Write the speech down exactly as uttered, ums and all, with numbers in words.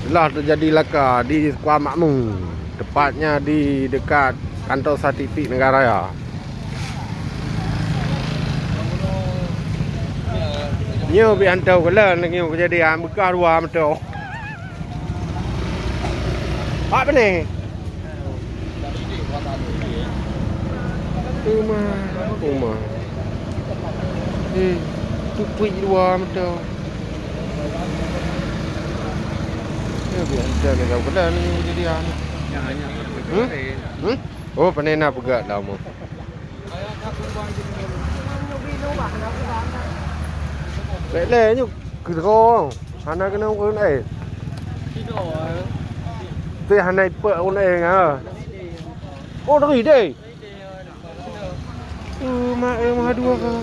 Telah terjadi laka di Sekolah Makmu, tepatnya di dekat kantor statistik negara raya. Nyoe bit hantom keulan nyoe kejadian beukah dua moto. Pat pane? Uma, uma. Eh, pui-pui dua moto. Ya, biasa dah kau kena ni jadi anu. Hmm? Hmm? Oh, pane na peugah lama. Lek leh nyu keudroe. Hana keuneuk ureueng laén. Teuh hana ipeuet ureueng laén, ha. Oh, dari deh. Eh, ma-, eh, mah dua ka.